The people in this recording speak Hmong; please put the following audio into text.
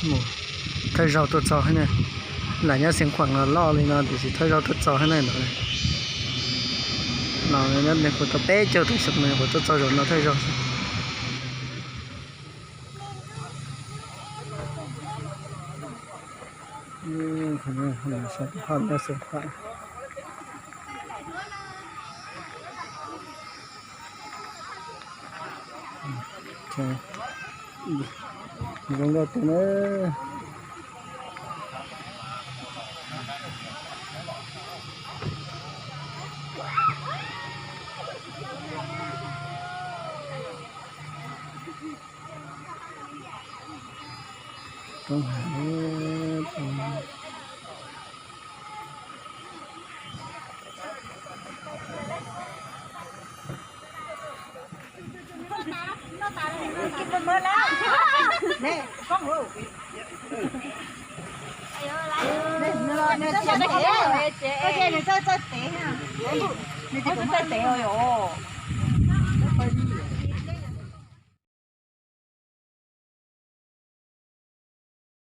Mus thawj zaug tuaj txog thiab ne. Lam nyob Xeev Khuam los loj li no tiam sis thawj zaug tuaj txog thiab ne. No nyob kuv tau peb caug tawm xyoo no kuv tuaj txog zaum no thawj zaug xwb. Ho nyob Xeev Khuam. Zoo nkauj tiag na. Roob hav. Nws txawj txawj tev, nws txawj txawj tev os.